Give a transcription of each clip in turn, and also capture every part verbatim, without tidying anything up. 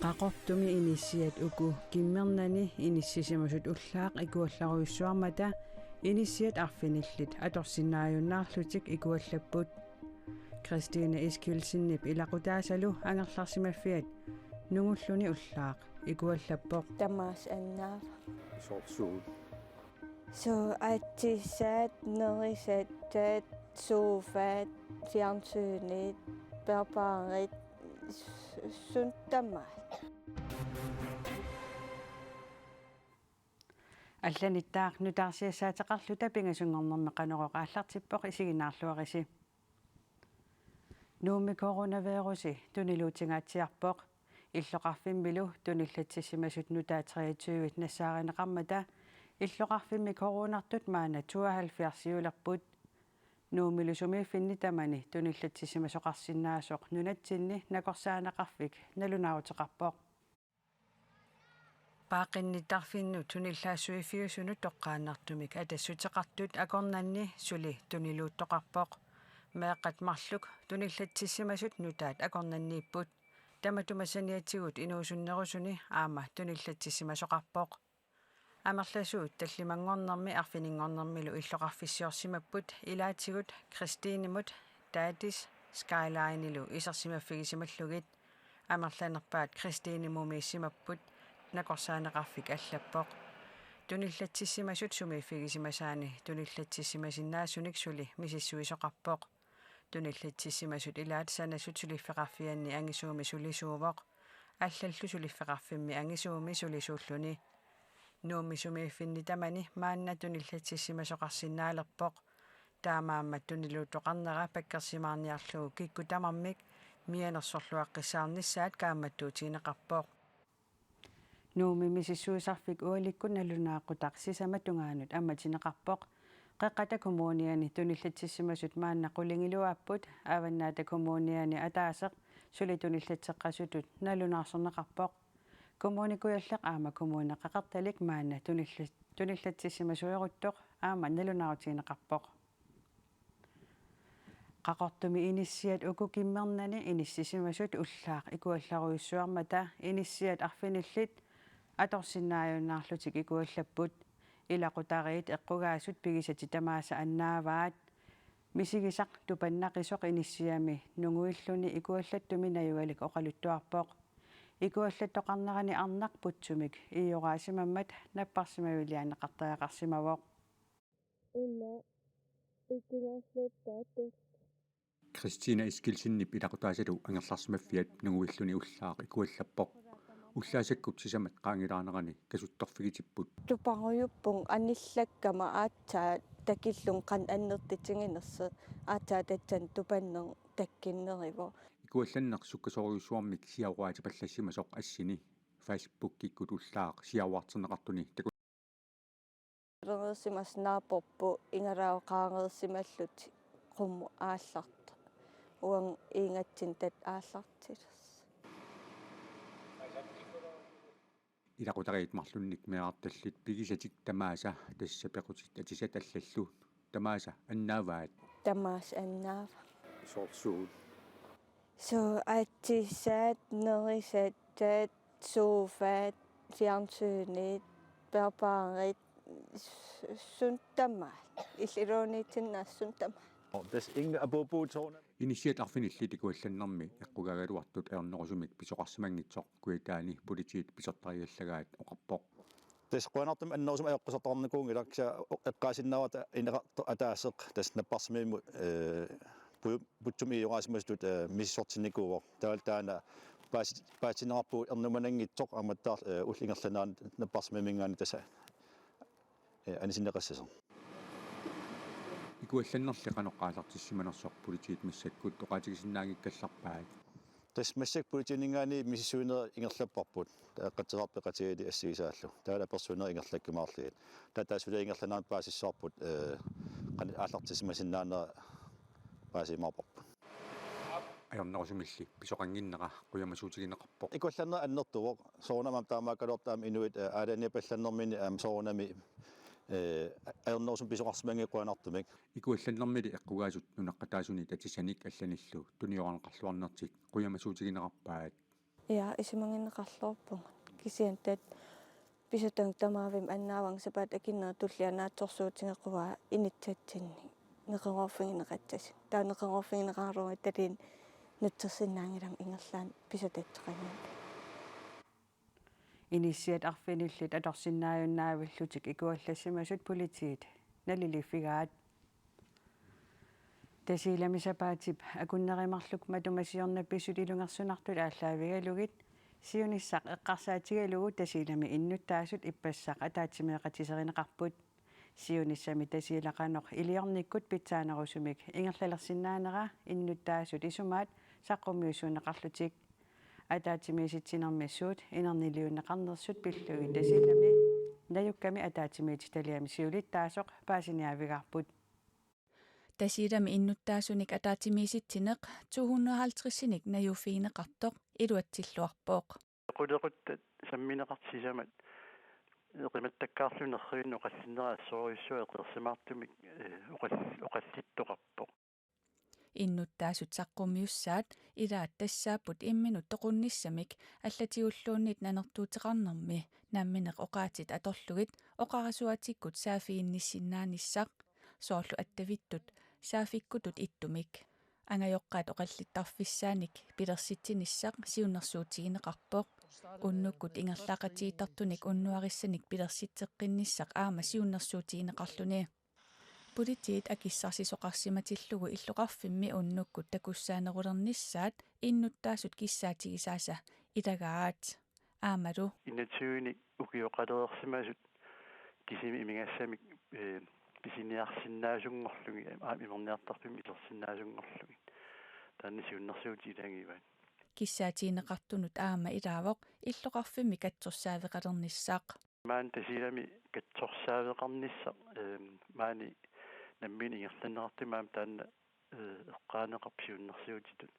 Qaqortumi inissiat uku kimmernani inissisimasut ullaaq ikuallarujussuarmata inissiat arfinillit atorsinnaajunnaarlutik ikuallapput. Christine Eskildsenip ilaqutaasalu angerlarsimaffiat nungulluni ullaaq ikuallappoq. Tamaasa annaava. Soorsuut. Suu, atisat, nerisat, sofaat, fjernsynit, bærbarit, s-, suut tamaat. Allanittaaq nutaarsiassaateqarluta pingasunngornermi Qanorooq aallartippoq, isiginnaarluarisi. Nuummi coronavirusi tuniluutingaatsiarpoq. Illoqarfimmilu tunillatsissimasut nutaat treogtyve nassaarineqarmata illoqarfimmi coronartut maanna tooghalvfjerdsiulerput. Nuummilu sumiiffinni tamani tunillatsissimasoqarsinnaasoq nunatsinni nakorsaaneqarfik nalunaaruteqarpoq. Paaqqinnittarfinnut tunillaassuiffiusunut toqqaannartumik atassuteqartut akornanni suli tuniluuttoqarpoq. Meeqqat marluk tunillatsissimasut nutaat akornanniipput. Tamatuma saniatigut inuusunnerusuni aamma tunillatsissimasoqarpoq. Amerlasuut tallimanngornermi arfininngornermilu illoqarfissiorsimapput ilaatigut Christinemut Daddy's Skylinelu isersimaffigisimallugit. Amerlanerpaat Christine mumiissimapput, nakorsaaneqarfik allappoq. Tunillatsissimasut sumiiffigisimasaanni tunillatsissimasinnaasunik suli misissuisoqarpoq. Tunillatsissimasut ilaat sanasut suliffeqarfianni angisuumik sulisuuvoq. Allallu suliffeqarfimmi angisuumik sulisuulluni. Nuummi sumiiffinni tamani maanna tunillatsissimasoqarsinnaalerpoq. Taamaammat tuniluuttoqarnera pakkersimaarniarlugu kikkut tamarmik mianersorluaqqissaarnissaat kaammattuutigineqarpoq. Nuummi misissuisarfik ualikkut nalunaaqutaq sisamat tungaanut ammatineqarpoq. Qeqqata Kommuniani tunillatsissimasut maanna qulingiluaapput, Avannaata Kommuniani ataaseq suli tunillatseqqasutut nalunaarsorneqarpoq. Kommune Kujalleq aamma Kommune Qeqertalik maanna tunilla-, tunillatsissimasueruttoq aamma nalunaarutigineqarpoq. Qaqortumi inissiat uku kimmernani inissisimasut ullaaq ikuallarujussuarmata inissiat arfinillit atorsinnaajunnaarlutik ikuallapput. Ilaqutariit eqqugaasut pigisatik tamaasa annaavaat. Misigisaq tupannaqisoq inissiami nunguilluni ikuallattumi najugalik oqaluttuarpoq. Ikuallattoqarnerani arnaq putsumik iioraasimammat napparsimaviliaanneqartariaqarsimavoq. Una ikingallattaatut. Christine Eskildsenip ilaqutaasalu angerlarsimaffiat nunguilluni ullaaq ikuallappoq. Ullaasakkut sisamat qaangilaanerani kasuttorfigitipput. Tuparujuppunga anillakkama aatsaat takillunga qanoq annertutiginersoq, aatsaat tassani tupanneq takkunneruvoq. Ikuallanneq sukkasoorujussuarmik siaruaatipallassimasoq assini Facebookikkut ullaaq siaruarterneqartuni taku- Qaangeersimasoq naaporput, igalaavoq qaangeersimallutik qummut aallartoq. Uanga iigatsinni taanna aallartilersoq. Ilaqutariit marlunnik meerartallit pigisatik tamaasa, tassa pequtit atisat allallu, tamaasa annaavaat. Tamaasa annaava. Soorsuut. Suu, atisat, nerisat, sofaat, fjernsynit, bærbarit, s-, suut tamaat. Illuliorniitinnaasut suut tamaat. Tassa inga apuuppugut soorunami. Inissiat arfinillit ikuallannermi eqqugaagaluartut ajornerusumik pisoqarsimanngitsoq Kujataani politiit pisortariallagaat oqarpoq. Tassa qujanartumik annerusumik ajoqersortarnikuunngilaq, kisianni eqqaasinnaavarput ineqartoq ataaseq tassa napparsimmavimmi, ee, pu-, putsumik iioraasimasunik, ee, misissortinnikuuvoq. Taavalu taanna paasi-, paasitinneqarpugut ernumananngitsoq aammattaarlu, ee, ullup ingerlanerani napparsimmavimminngaanniit tassa, ee, anisinneqassasoq. Ikuallannerli qanoq aallartissimanersoq politiit massakkut oqaatigisinnaanngikkallarpaat. Tassa massakkut politiininngaanniit misissuinerit ingerlapparput. Taava qatserisartut peqatigalugit assigisaallu. Taavalu apersuinerit ingerlakkumaarlugit. Taava taassuma ingerlanerani paasissavarput, ee, qanoq aallartissimasinnaanera paasiumaarparput. Ajornerusumilli pisoqannginnera qujamasuutigineqarpoq. Ikuallanneq annertuvoq. Soorunami taamaakkaluartoq aamma inuit, ee, aalajangiipallannerminni aamma soorunami Ee, ajornerusumik pisoqarsimanngikkaluartumik. Ikuallannermili eqqugaasut nunaqqataasunit atissanik allanillu tuniorarneqarluarnertik qujamasuutigineqarpaat. Ja, isumagineqarluarpugut. Kisianni taava pisatut tamavimmik annaavara sapaatip akunneri tulliani naatsorsuutigeqquaat inissatsinnik neqeroorfigineqassasut. Taava neqeroorfigineqarlugit taava nutsersinnaanngilanga ingerlaannaq pisatut atoqanngilaq. Inissiat arfinillit atorsinnaajunnavillutik ikuallassimasut politiit naliliiffigaat. Tasiilami sapaatip akunneri marluk matuma siorna pisut ilungersunartut aallaavigalugit siunissaq eqqarsaatigalugu Tasiilami innuttaasut ippassaq ataatsimeeqatiserineqarput. Siunissami Tasiila qanoq iliornikkut pitsaanerusumik ingerlalersinnaanera innuttaasut isumaat saqqummiussuunneqarlutik. Ataatsimiisitsinermi suut inerniliunneqarnersut pillugit Tasiilami najukkami ataatsimiititaliami siulittaasoq paasiniaavigaarput. Tasiilami innuttaasunik ataatsimiisitsineq to hundrede og halvtredsinik najuuffigineqartoq iluatsilluarpoq. Qulequttat sammineqartut sisamat eqimattakkaarluni nerrivinnut oqallinnera assorujussuaq eqeersimaartumik, ee, oqall-, oqallittoqarpoq. Innuttaasut saqqummiussaat ilaat tassaapput imminut toqunnissamik allatigulluunniit nanertuuteqarnermi nammineq oqaatsit atorlugit oqarasuatikkut saaffiginnissinnaanissaq, soorlu attavittut saaffikkutut ittumik. Angajoqqaat oqallittarfissaanik pilersitsinissaq siunnersuutigineqarpoq. Unnukkut ingerlaaqatigiittartunik unnuarissanik pilersitseqqinnissaq aamma siunnersuutigineqarluni. Politiit akissarsisoqarsimatillugu illoqarfimmi unnukkut takussaanerulernissaat innuttaasut kissaatigisaasa ilagaat. Aammalu enogtyvenik ukioqalereersimasut kisimi imigassamik, ee, pisiniarsinnaasunngorlugit, aamma imerniartarfimmik isersinnaasunngorlugit. Taanna siunnersuutit ilagivaat. Kissaatigineqartunut aamma ilaavoq illoqarfimmi katsorsaaveqalernissaq. Maani Tasiilami katsorsaaveqarnissaq, ee, maani nammineq ingerlanneqartumi aamma taanna, ee, eqqaaneqarpoq siunnersuutitut.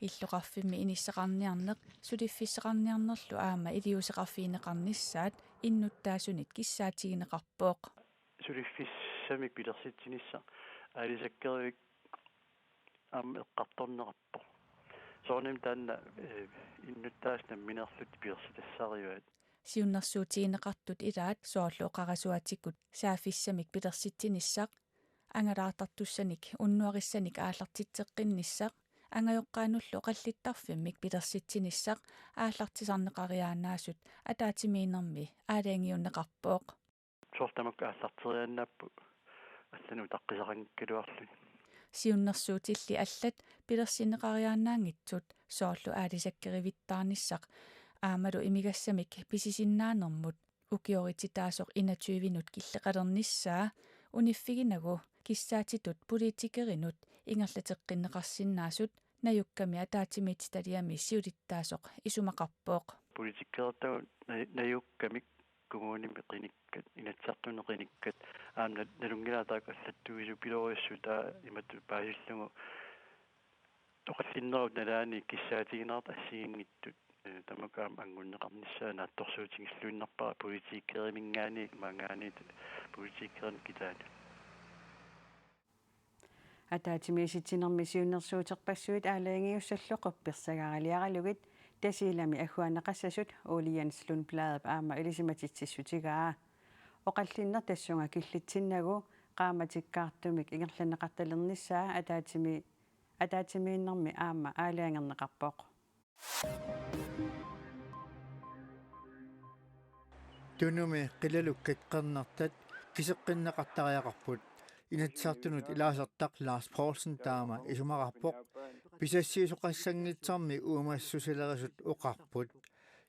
Illoqarfimmi inissaqarniarneq suliffissaqarniarnerlu aamma iliuuseqarfigineqarnissaat innuttaasunit kissaatigineqarpoq. Suliffissamik pilersitsinissaq aalisakkerivik aamma eqqartorneqarpoq. Soorunami taanna, ee, innuttaasut nammineerlutik pilersitassarivaat. Siunnersuutigineqartut ilaat soorlu oqarasuatikkut saaffissamik pilersitsinissaq, angalaartartussanik unnuarissanik aallartitseqqinnissaq, angajoqqaanullu oqallittarfimmik pilersitsinissaq aallartisarneqariaannaasut ataatsimiinnermi aalajangiunneqarpoq. Soorlu tamakku aallarteriaannaapput allanut utaqqisaqanngikkaluarluni. Siunnersuutilli allat pilersinneqariaannaanngitsut soorlu aalisakkerivittarnissaq aammalu imigassamik pisisinnaanermut ukiorititaasoq enogtyvenut killeqalernissaa uniffiginagu kissaatitut politikerinut ingerlateqqinneqarsinnaasut najukkami ataatsimiititaliami siulittaasoq isumaqarpoq. Politikertagut naj-, najukkamik kommunimi qinikkat, Inatsisartuni qinikkat, aamma nal-, nalunngilaat taakku allattuisuupilorujussuit taava imatut paasillugu oqallinnerup nalaani kissaatigineqartut assigiinngitsut, ee, tamakku aamma anngunneqarnissaat naatsorsuutigilluinnarpara politikeriminngaanniit maanngaanniit politikerinut kitaanut. Ataatsimiisitsinermi siunnersuuterpassuit aalajangiussallu quppersagaraliaralugit Tasiilami agguaanneqassasut Ole Jens Lundbladep aamma ilisimatitsissutigaa. Oqallinneq tassunga killitsinnagu qaammatikkaartumik ingerlanneqartalernissaa ataatsimi-, ataatsimiinnermi aamma aalajangerneqarpoq. Tunumi qilalukkat qernertat kiseqqinneqartariaqarput. Inatsisartunut ilaasortaq Lars Poulsen taama isumaqarpoq. Pisassiisoqassanngitsormi uumassusilerisut oqarput.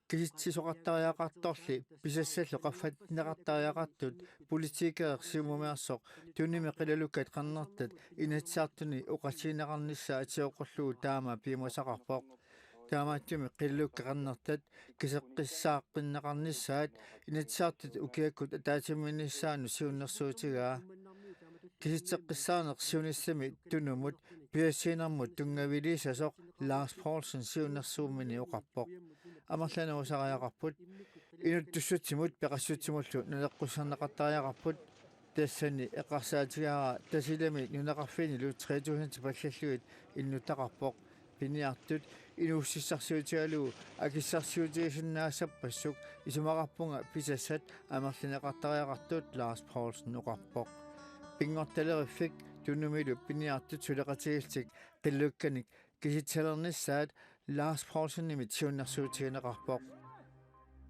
Kisitsisoqartariaqartorli pisassallu qaffatsinneqartariaqartut politikerit Siumumeersoq tunumi qilalukkat qernertat Inatsisartuni oqaatigineqarnissaa atsioqqullugu taama piumasaqarpoq. Taamaattumik qilalukkat qernertat kiseqqissaaqqinneqarnissaat Inatsisartut ukiakkut ataatsimiinnissaannut siunnersuutigaa. Kisitseqqissaaneq siunissami Tunumut piassiinermut tunngaviliissasoq Lars Poulsen siunnersuummini oqarpoq. Amerlanerusariaqarput. Inuttussutsimut peqassutsimullu naleqqussarneqartariaqarput. Tassani eqqarsaatigaara Tasiilami nunaqarfiinilu tre tusind pallallugit innuttaqarpoq. Piniartut inuussutissarsiutigalugu akissarsiutigisinnaassappassuit isumaqarpunga pisassat amerlineqartariaqartut, Lars Poulsen oqarpoq. Pinngortitaliffik Tunumilu piniartut suleqatigiillutik qillukkanik kisitsalernissaat Lars Poulsenimit siunnersuutigineqarpoq.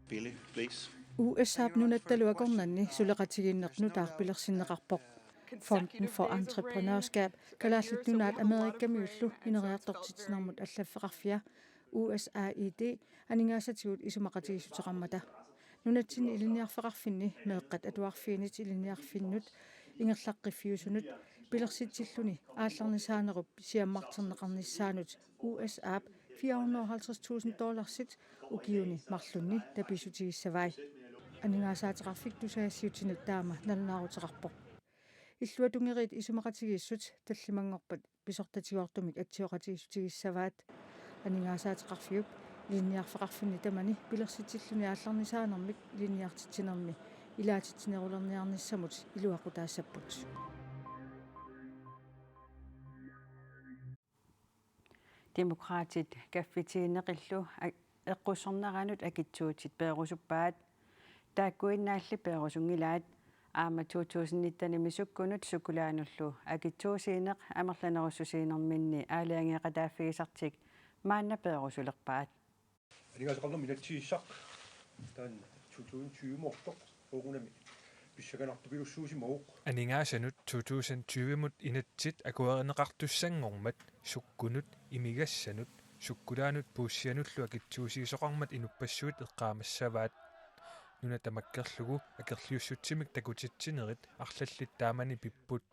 Billy, please. U S A-p nunattalu akornanni suleqatigiinneq nutaaq pilersinneqarpoq. Fonden for Entreprenørskab Kalaallit Nunaat Amerikamiullu ineriartortitsinermut allaffeqarfia U S A I D aningaasatigut isumaqatigiissuteqarmata. Nunatsinni ilinniarfeqarfinni, meeqqat atuarfiinit ilinniarfinnut, ingerlaqqiffiusunut pilersitsilluni aallarnisaanerup siammarterneqarnissaanut U S A-p fire hundrede og halvtreds tusind dollarsit ukiuni marlunni tapiissutigissavai. Aningaasaateqarfik tusagassiutinut taama nalunaaruteqarpoq. Illuatungeriit isumaqatigiissut tallimanngorpat pisortatigoortumik atsioqatigiissutigissavaat. Aningaasaateqarfiup ilinniarfeqarfinni tamani pilersitsilluni aallarnisaanermik ilinniartitsinermi ilaatitsinerulerniarnissamut iluaqutaassapput. Demokraatit kaffitigineqillu a-, eqqussorneranut akitsuutit peerusuppaat. Taakkuinnaalli peerusunngilaat. Aamma to tusind nittenimi sukkunut sukkulaanullu akitsuusiineq amerlanerussusiinerminni aalajangeeqataaffigisartik maanna peerusulerpaat. Aningaasaqarnermut inatsisissaq taanna to tusind tyve-mortoq soorunami pissanganartupilussuusimavoq. Aningaasanut to tusind tyve-mut inatsit akuerineqartussanngormat sukkunut, imigassanut, sukkulaanut puussianullu akitsuusiisoqarmat inuppassuit eqqaamassavaat. Nuna tamakkerlugu akerliussutsimik takutitsinerit arlallit taamani pipput.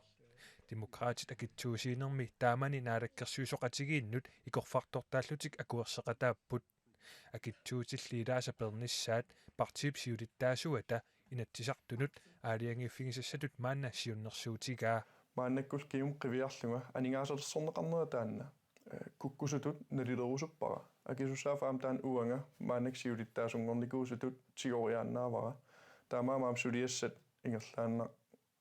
Demokraatit akitsuusiinermi taamani naalakkersuisooqatigiinnut ikorfartortaallutik akuerseqataapput. Akitsuutilli ilaasa peernissaat partiip siulittaasuata Inatsisartunut aalajangiiffigisassatut maanna siunnersuutigaa. Maannakkullu kingumut qiviarlunga aningaasalersorneqarnera taanna, eh, kukkusutut nalilerusuppara. Akisussaaffik aamma taanna uanga maannakkut siulittaasunngornikuusutut tigoriaannaavara. Taamaammat aamma suliassat ingerlaannaq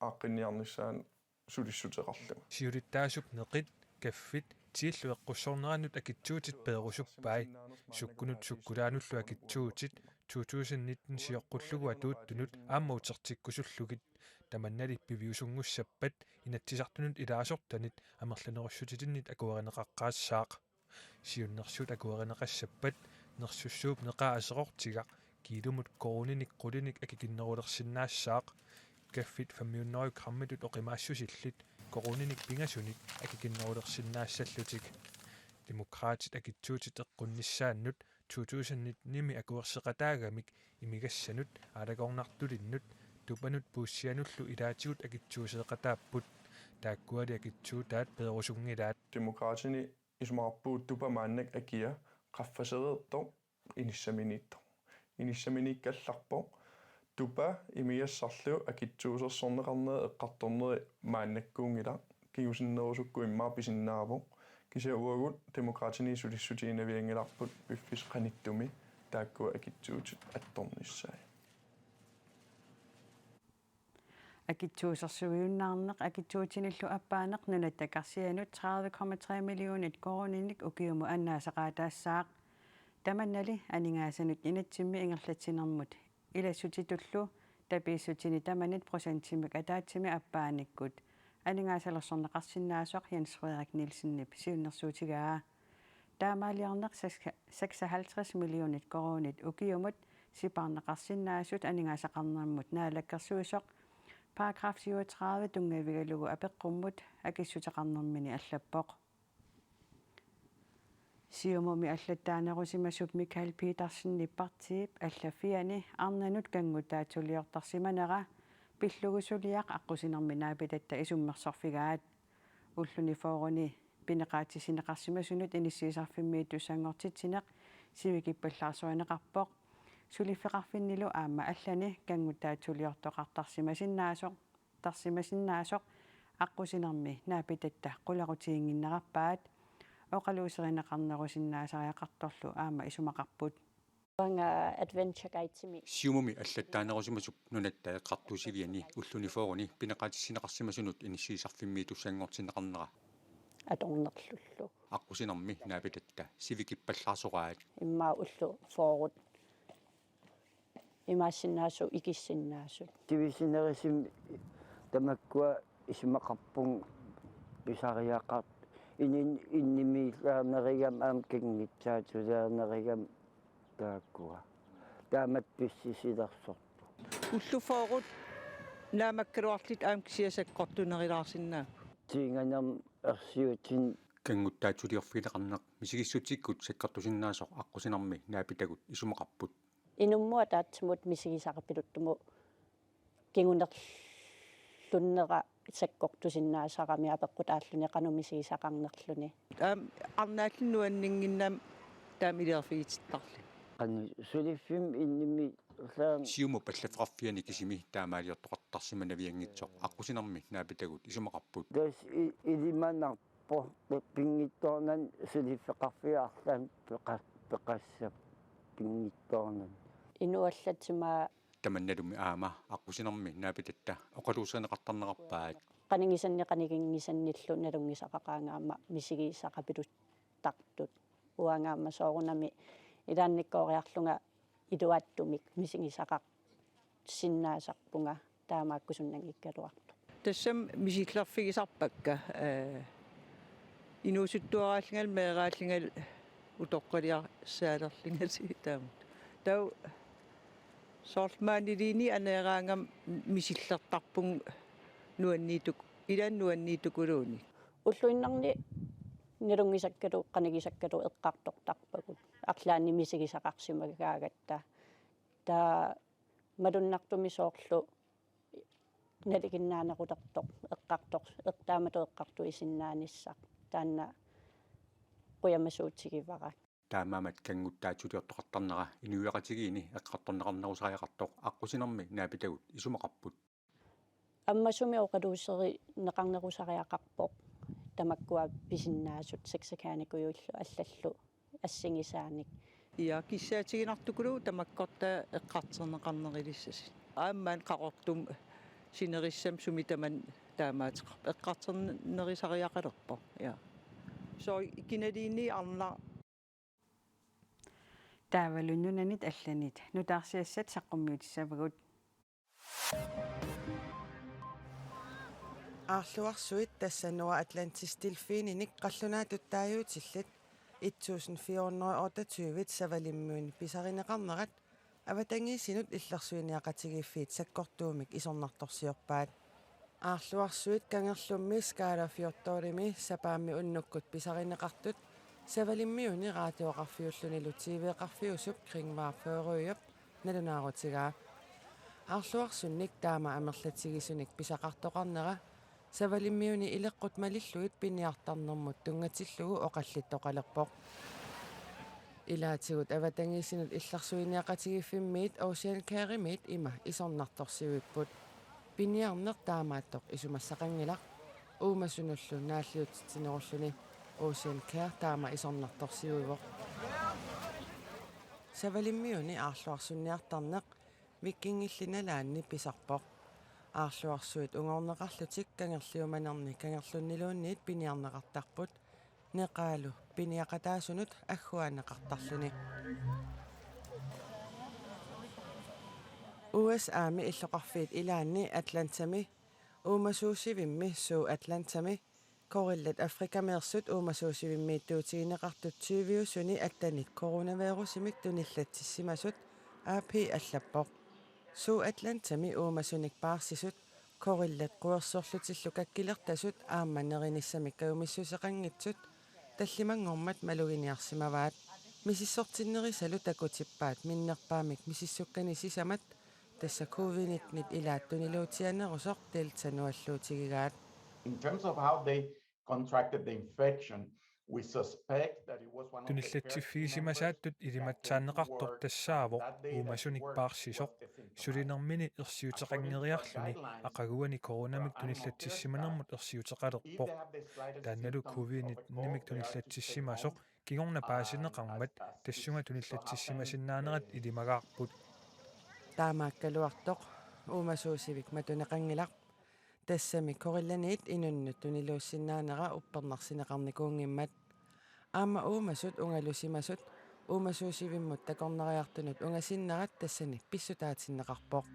aaqqinniarnissaannut sulissuteqarlugu. Siulittaasup neqit, kaffit, tiillu eqqussorneranut akitsuutit peerusuppai. Sukkunut sukkulaanullu akitsuutit to tusind nitten sioqqullugu atuuttunut aamma utertikkusullugit. Tamannali piviusunngussappat Inatsisartunut ilaasortanit amerlanerussutitinnit akuerineqaqqaassaaq. Siunnersuut akuerineqassappat nersussuup neqaa aserortigaq kiilumut koruuninik qulinik akikinnerulersinnaassaaq. Kaffit femhundrede grammitut oqimaassusillit koruuninik pingasunik akikinnerulersinnaassallutik. Demokraatit akitsuutit eqqunnissaannut to tusind nittenimi akuerseqataagamik imigassanut, aalakoornartulinnut, tupanut puussianullu ilaatigut akitsuuseeqataapput. Taakkuali akitsuutaat peerusunngilaat. Demokraatini isumaqarpugut tupa maannakkut akia qaffasereertoq inissaminiittoq. Inissaminiikkallarpoq. Tupa imigassarlu akitsuusersorneqarneri eqqartorneri maannakkuunngilaq. Kingusinnerusukkut immaqa pisinnaavoq. Kisianni uagut Demokraatini sulissutiginavianngilarput piffissaq qanittumi taakkua akitsuutit attornissaat. Akitsuusersuiunnaarneq akitsuutinillu appaaneq Nunatta Karsianut tredive komma tre millionit koruuninik ukiumut annaasaqaataassaaq. Tamannali aningaasanut inatsimmi ingerlatsinermut ilassutitullu tapiissutini tamanit procentimik ataatsimi appaanikkut aningaasalersorneqarsinnaasoq Jens Frederik Nielsenip siunnersuutigaa. Taamaaliorneq seks-, seksoghalvtreds millionit koruunit ukiumut sipaarneqarsinnaasut aningaasaqarnermut naalakkersuisoq paragraf syvogtredive tunngavigalugu apeqqummut akissuteqarnermini allappoq. Siumumi allattaanerusimasup Michael Petersenip partiip allaffiani arnanut kannguttaatsuliortarsimanera pillugu suliaq aqqusinermi naapitatta isummersorfigaat. Ulluni fyrreni pineqaatissinneqarsimasunut inissiisarfimmiittussanngortitsineq sivikippallaarsuineqarpoq. Suliffeqarfinnilu aamma allani kannguttaatsuliortoqartarsimasinnaasoq, tarsimasinnaasoq aqqusinermi naapitatta qularutiginnginnerarpaat. Oqaluuserineqarnerusinnaasariaqartorlu aamma isumaqarput. Uanga adventure guidemi. Siumumi allattaanerusimasup nunatta eqqartuussiviani ulluni fyrreni pineqaatissinneqarsimasunut inissiisarfimmiittussanngortinneqarnera atornerlullu. Aqqusinermi naapitatta sivikippallaarsoraat. Immaqa ullut fyrret imaassinnaasut ikissinnaasut. Sivisinnerisumik tamakkua isumaqarpunga pisariaqartut inin-, innimiillaarnerigami aamma kanngitsaatuliarnerigami taakkua. Taamatut pissisilersortut. Ullut fyrret naammakkaluarlutik aamma kisiat sakkortunerulaarsinnaapput. Tiinganermi ersiutini. Kannguttaatsuliorfigineqarneq misigissutsikkut sakkortusinnaasoq aqqusinermi naapitagut isumaqarput. Inummut ataatsimut misigisaqarpiluttumut kingunerlunnera sakkortusinnaasarami apeqqutaalluni qanoq misigisaqarnerluni. Aamma arnaalluunniit nuanninnginnami taama iliorfigitittarluni. Qanoq suliffimmi innimi Siumup allaffeqarfiani kisimi taamaaliortoqartarsimanavianngitsoq aqqusinermi naapitagut isumaqarput. Tassa i-, ilimanarpoq pinngitsoornani suliffeqarfiit arlaanni peqa-, peqassapput pinngitsoornani. Inuallatsimaa. Tamannalumi aamma aqqusinermi naapitatta oqaluuserineqartarnerarpaat. Qanigisanni qaniginngisannillu nalunngisaqaqaanga aamma misigisaqarpiluttartut. Uanga aamma soorunami ilaannikkooriarlunga iluatsumik misigisaqarsinnaasarpunga taamaakkusunnanngikkaluartoq. Tassami misillerfigisarpakka, ee, inuusuttuaraallungalu meeraallungalu utoqqaliassaalerlungalu taamatut. Taava soorlu maanilinni aneeraangama misillertarpunga nuanniittuk-, ilaanni nuanniittukuluunniit. Ulluinnarni nalunngisakkalu, qanigisakkalu eqqartortarpagut. Arlaanni misigisaqarsimagaangatta. Taava malunnartumik soorlu nalinginnaanerulertoq eqqartor-, eq-, taamatut eqqartuisinnaanissaq. Taanna qujamasuutigivara. Taamaammat kannguttaatsuliortoqartarnera inuiaqatigiinni eqqartorneqarnerusariaqartoq aqqusinermi naapitagut isumaqarput. Ammasumik oqaluuserineqarnerusariaqarpoq tamakkua pisinnaasut seksikaanikujullu allallu assigisaanik. Ja, kissaatiginartukuluuvoq tamakkorta eqqartorneqarnerulissasut. Aamma Qaqortumi sinerissami sumi tamanna taamaateqarpoq. Eqqartornerusariaqalerpoq. Ja. Soorlu kinaluunniit arnaq. Taavalu nunanit allanit nutaarsiassat saqqummiutissavagut. Aarluarsuit tassa Nordatlantisk delfininik qallunaatut taaguutillit et tusind fire hundrede og otteogtyve Savalimmiuni pisarineqarnerat avatangiisinut illersuiniaqatigiiffiit sakkortuumik isornartorsiorpaat. Aarluarsuit Kangerlummi Skálafjørðurimi sapaammi unnukkut pisarineqartut Savalimmiuni raatioqarfiullunilu T V-qarfiusup Kringvarp Føroyap nalunaarutigaa. Aarluarsunnik taama amerlatigisunik pisaqartoqarnera Savalimmiuni ileqqut malillugit piniartarnermut tunngatillugu oqallittoqalerpoq. Ilaatigut avatangiisinut illersuiniaqatigiiffimmiit Ocean Care-imiit ima isornartorsiuipput. Piniarneq taamaattoq isumassaqanngilaq, uumasunullu naalliutsitsinerullugu Ocean Care taama isornartorsiuivoq. Savalimmiuni aarluarsunniartarneq Vikingilli nalaanni pisarpoq. Aarluarsuit ungorneqarlutik kangerliumanerni kangerlunniluunniit piniarneqartarput, neqaalu piniaqataasunut agguaanneqartarluni. U S A-mi illoqarfiit ilaanni Atlantami uumasuusivimmi Zoo Atlantami gorillat Afrikameersut uumasuusivimmiittuutigineqartut tyviusuni attanit coronavirusimik tunillatsissimasut A P allappoq. Zoo Atlantami uumasunik paarsisut gorillat quersorlutillu kakkilertasut aamma nerinissamik kajumissuseqanngitsut tallimanngormat maluginiarsimavaat. Misissortinnerusalu takutippaat minnerpaamik misissukkani sisamat, tassa covid nitten ilaat tuniluutiginerusoq Delta nualluutigigaat. In terms of how they contracted the infection, We suspect that it was one of the personnel members. Tunillatsiffigisimasaattut ilimatsaanneqartoq tassaavoq uumasunik paarsisoq, sulinermini ersiuteqanngeriarluni aqaguani coronamik tunillatsissimanermut ersiuteqalerpoq. Taannalu covid nittenimik tunillatsissimasoq kingorna paasineqarmat tassunga tunillatsissimasinnaanerat ilimagaarput. Taamaakkaluartoq uumasuusivik matuneqanngilaq. Tassami gorillanit inunnut tuniluussinnaanera uppernarsineqarnikuunngimmat. Aamma uumasut ungalusimasut uumasuusivimmut takornariartunut ungasinnerat tassani pissutaatinneqarpoq.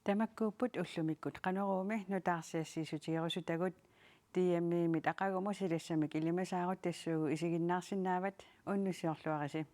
Tamakkuupput ullumikkut Qanoruumi nutaarsiassiissutigerusutagut. D M-imit aqagumut silassamik ilimasaarut tassuugu isiginnaarsinnaavat, unnussiorluarisi.